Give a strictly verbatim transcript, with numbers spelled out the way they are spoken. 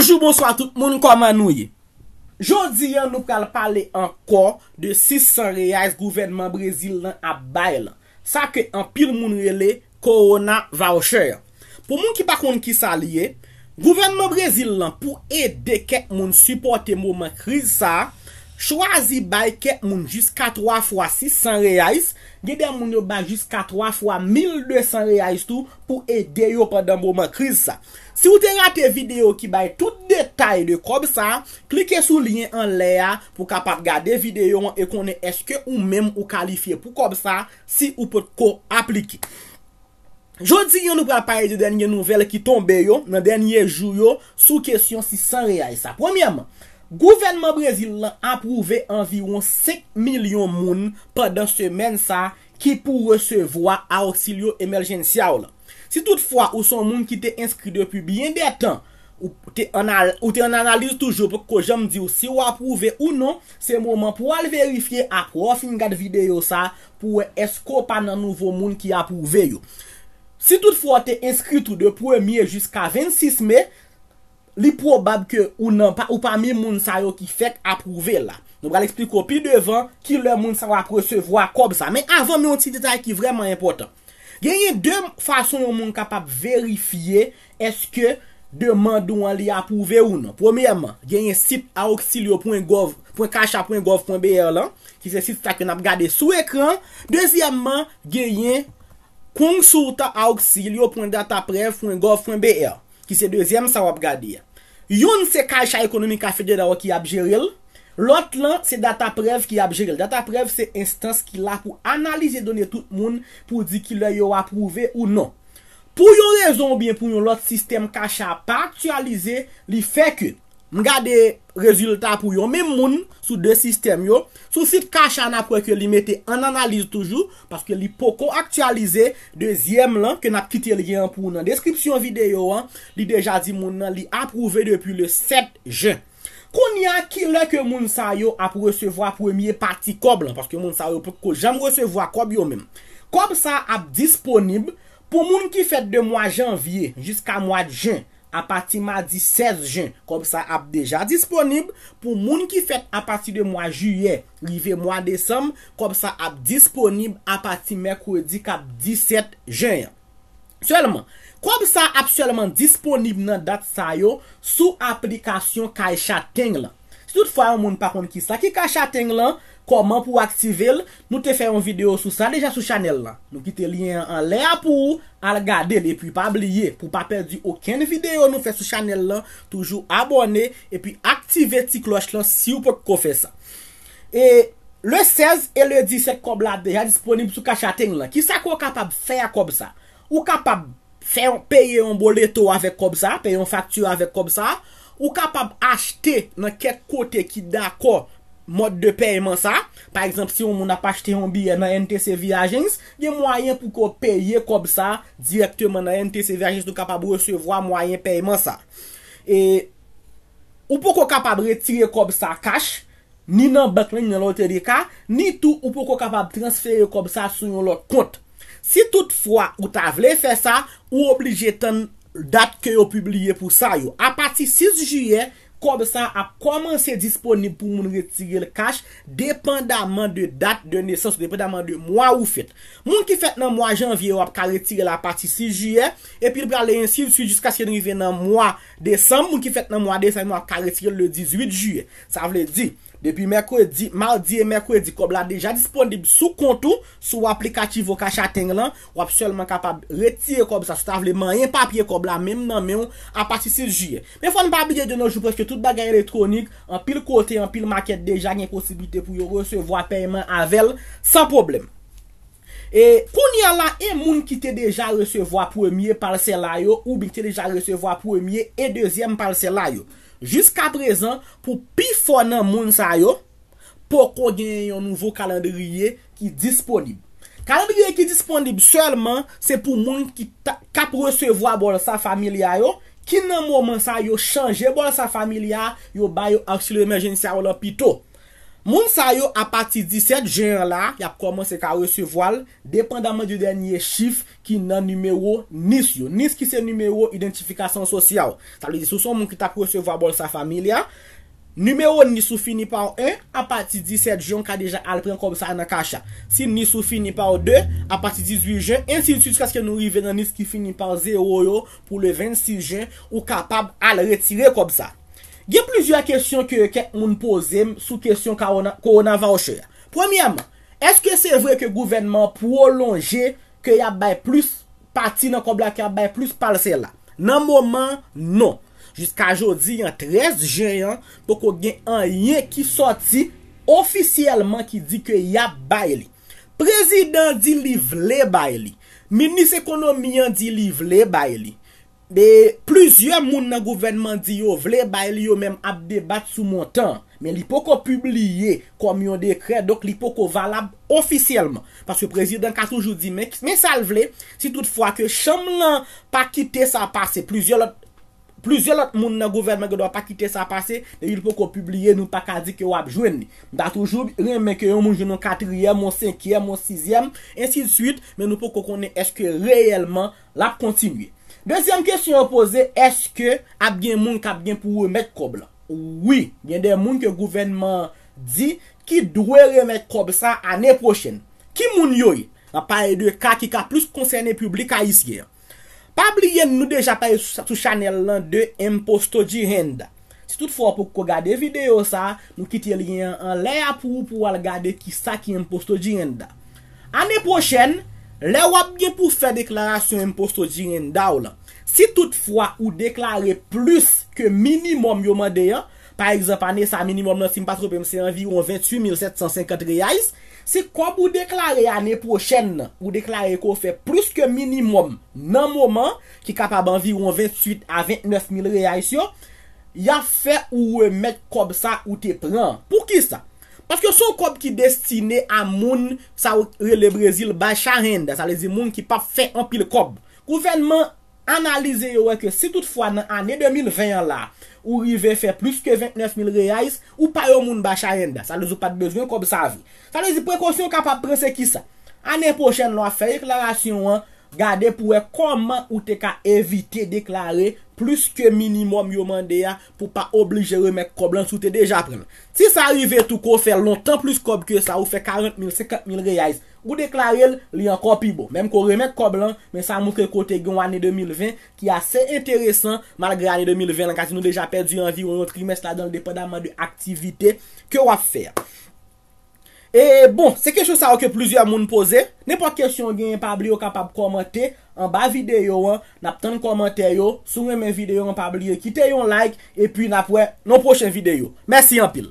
Bonjou, bonswa tout moun, kòman nou ye? Jodi a, nou pral pale ankò de sis san reais gouvènman Brezil lan ap bay lan. Sa ke anpil moun rele Corona Voucher. Pou moun ki pa konn ki sa li ye, gouvènman Brezil lan, pou ede kèk moun sipòte moman kriz sa a, chwazi bay kèk moun jiska twa fwa sis san reais, gen de moun yo bay jiska twa fwa mil de san reais tou pou ede yo pandan moman kriz sa. Si w te rate videyo ki bay tout detay de kòb sa, klike sou lyen anlè a pou w kapab gade videyo an e konnen èske ou menm ou kalifye pou kòb sa si ou potko aplike. Jodi a, nou pral pale de dènye nouvèl ki tonbe yo nan dènye jou yo sou kesyon sis san reais sa. Premyèman, gouvènman Brezil lan apwouve anviwon senk milyon moun pandan semèn sa ki pou resevwa auxílio emergencial lan. Si toutfwa ou se yon moun ki te enskri depi byen de tan, ou te an al-, ou te an analiz toujou, potko janm di w si w apwouve ou non, se moman pou w al verifye apre w fin gad videyo sa pou wè èske w pa nan nouvo moun ki apwouve yo. Si toutfwa w te enskri tou de premye jiska vennsis me, li pwobab ke ou nan pa, ou pami moun sa yo ki fèk apwouve la. Nou pral eksplike w pi devan kilè moun sa yo ap resevwa kòb sa. Men avan, men yon ti detay ki vrèman enpòtan. Genyen de fason yon moun kapab verifye èske demann ou an li apwouve ou non. Premyèman, genyen sit auxilio pwen gov, pwen kasha pwen gov pwen B R lan, ki se sit sa ke n ap gade sou ekran. Dezyèmman, genyen consulta auxilio pwen dataprev pwen gov pwen B R, ki se dezyèm sa w ap gade a. Youn se Caixa Econômica Federal ki ap jere l, lòt lan se Dataprev ki ap jere l. Dataprev se enstans ki la pou analize done tout moun pou di kilè yo apwouve ou non. Pou yon rezon oubyen pou yon lòt, sistèm kasha pa aktyalize, li fè ke m gade rezilta pou yon menm moun sou de sistèm yo. Sou sit kasha, n ap wè ke li mete an analiz toujou, paske li poko aktyalize. Dezyèm lan, ke n ap kite lyen an pou ou nan deskripsyon videyo an, li deja di moun nan li apwouve depi le sèt jen. Kounye a, kilè ke moun sa yo ap resevwa premye pati kòb lan? Paske moun sa yo potko janm resevwa kòb yo menm. Kòb sa ap disponib pou moun ki fèt de mwa janvye jiska mwa jen, apati madi sèz jen, kòb sa ap deja disponib. Pou moun ki fèt apati de mwa jiyè rive mwa desanm, kòb sa ap disponib apati mèkredi k ap disèt jen an. Sèlman, kòb sa ap sèlman disponib nan dat sa yo sou aplikasyon Caixa Tem lan. Si toutfwa yon moun pa konn kisa ki Caixa Tem lan, kòman pou w aktive l, nou te fè yon videyo sou sa deja sou chanèl lan. Nou kite lyen an anlè a pou ou al gade l. Epi pa bliye, pou w pa pèdi okenn videyo nou fè sou chanèl lan, toujou abòne epi aktive ti klòch lan si w potko fè sa. E le sèz e le disèt, kòb la deja disponib sou Caixa Tem lan. Kisa ke w kapab fè ak kòb sa? Ou kapab fè yon, peye yon boleto avèk kòb sa, peye yon fakti avèk kòb sa. Ou kapab achte nan kèk kote ki dakò mòd de pèyman sa. Pa egzanp, si yon moun ap achte yon biyè nan N T C Viagens, gen mwayen pou ke w peye kòb sa dirèkteman nan N T C Viagens, ou kapab resevwa mwayen pèyman sa. E ou poko kapab retire kòb sa kach, ni nan bank lan, ni nan lòtri de ka, ni tou ou poko kapab transfere kòb sa sou yon lòt kont. Si toutfwa ou ta vle fè sa, ou oblije tann dat ke yo pibliye pou sa yo. Apati sis jiyè, kòb sa ap kòmanse disponib pou moun retire l kach, depandaman de dat de nesans, depandaman de mwa ou fèt. Moun ki fèt nan mwa janvye yo ap ka retire l apati sis jiyè, epi l prale ensi de swit jiskaske n rive nan mwa desanm. Moun ki fèt nan mwa desanm yo ap ka retire l le dizuit jiyè. Sa vle di, depi mèkredi, madi e mèkredi, kòb la deja disponib sou kont ou, sou aplikativo Caixa Tem lan, w ap sèlman kapab retire kòb sa. Si w ta vle manyen papye kòb la menm nan men w, apati sis jiyè. Men fò n pa bliye, de nos jours, prèske tout bagay elektwonik, anpil kote, anpil makèt deja gen posiblite pou yo resevwa pèyman avè l san pwoblèm. E kounye a la, e moun ki te deja resevwa premye palsèl la yo, oubyen ki te deja resevwa premye e dezyèm palsèl la yo. Jiska prezan, pou pifò nan moun sa yo, poko genyen yon nouvo kalandriye ki disponib. Kalandriye ki disponib sèlman se pou moun ki ta, k ap resevwa Bolsa Família yo, ki nan moman sa yo chanje Bolsa Família, yo ba yo auxílio emergencial lan pito. Moun sa yo, apati disèt jen an la, y ap kòmanse ka resevwa l, depandaman de dènye chif ki nan nimewo NIS yo. NIS ki se nimewo idantifikasyon sosyal. Sa vle di, si w se yon moun ki t ap resevwa Bolsa Familia, nimewo NIS ou fini pa en, apati disèt jen, ou ka deja al pran kòb sa nan Cash App. Si NIS ou fini pa de, apati dizuit jen, ensi de suit, jiskaske nou rive nan NIS ki fini pa zewo yo, pou le vennsis jen, ou kapab al retire kòb sa. Gen plizyè kesyon ke kèk moun poze m sou kesyon kawona- Corona Voucher a. Premyèman, èske se vre ke gouvènman an pwolonje ke y ap bay plis pati nan kòb la, ke y ap bay plis pasèl la? Nan moman, non. Jiska jodi an, trèz jen an, poko gen anyen ki sòti ofisyèlman ki di ke y ap bay li. Prezidan di li vle bay li. Minis ekonomi an di li vle bay li. E plizyè moun nan gouvènman di yo vle bay li, yo menm ap debat sou montan an. Men li poko pibliye kòm yon dekrè, donk li poko valab ofisyèlman. Paske prezidan ka toujou di, men, men sa l vle, si toutfwa ke chanm lan pa kite sa pase, plizyè lòt, plizyè lòt moun nan gouvènman gen dwa pa kite sa pase, depi l poko pibliye, nou pa ka di ke w ap jwenn li. M ta toujou renmen ke yon moun jwenn yon katriyèm, yon senkyèm, yon sizyèm, ensi de suit, men nou poko konnen èske reyèlman l ap kontinye. Dezyèm kesyon yo poze, èske ap gen moun k ap gen pou remèt kòb lan? Wi, gen de moun ke gouvènman an di ki dwe remèt kòb sa ane pwochèn. Ki moun yo ye? N ap pale de ka ki ka plis konsène piblik ayisyen an. Pa bliye, nou deja pale sou, sou chanèl lan de Imposto de Renda. Si toutfwa w poko gade videyo sa, nou kite lyen an anlè a pou ou, pou w al gade kisa ki Imposto de Renda. Ane pwochèn, lè w ap gen pou fè deklarasyon Imposto de Renda w lan, si toutfwa ou deklare plis ke minimòm yo mande an, pa egzanp, ane sa, minimòm nan, si m pa twonpe m, se anviwon venntuit mil sèt san senkant reais. Si kòb ou deklare ane pwochèn nan, ou deklare ke w fè plis ke minimòm nan moman, ki kapab anviwon venntuit a ventnèf mil reais yo, y ap fè ou remèt kòb sa ou te pran. Poukisa? Paske se yon kòb ki destine a moun sa yo rele Brezil Baixa Renda, sa vle di moun ki p ap fè anpil kòb. Gouvènman analize, yo wè ke si toutfwa nan ane de mil ven an la, ou rive fè plis ke ventnèf mil reais, ou pa yon moun Baixa Renda. Sa vle di ou pa t bezwen kòb sa vre. Sa vle di prekosyon ou kapab pran se kisa? Ane pwochèn, lè w ap fè deklarasyon an, gade pou wè kòman ou te ka evite deklare plis ke minimòm yo mande a pou pa oblije remèt kòb lan si w te deja pran l. Si sa rive tou ke w fè lontan plis kòb ke sa, ou fè karant mil, senkant mil reais, ou deklare l, li ankò pi bon. Menm ke w remèt kòb lan, men sa montre ke w te gen yon ane de mil ven ki ase enteresan, malgre ane de mil ven lan, ka di nou deja pèdi anviwon yon trimès ladan l, depandaman de aktivite ke w ap fè a. E bon, se kesyon sa yo ke plizyè moun poze. Nenpòt kesyon w genyen, pa bliye w kapab kòmante anba videyo an. N ap tann kòmantè yo. Si w renmen videyo an, pa bliye kite yon like. Epi n ap wè nan pwochen videyo. Mèsi anpil.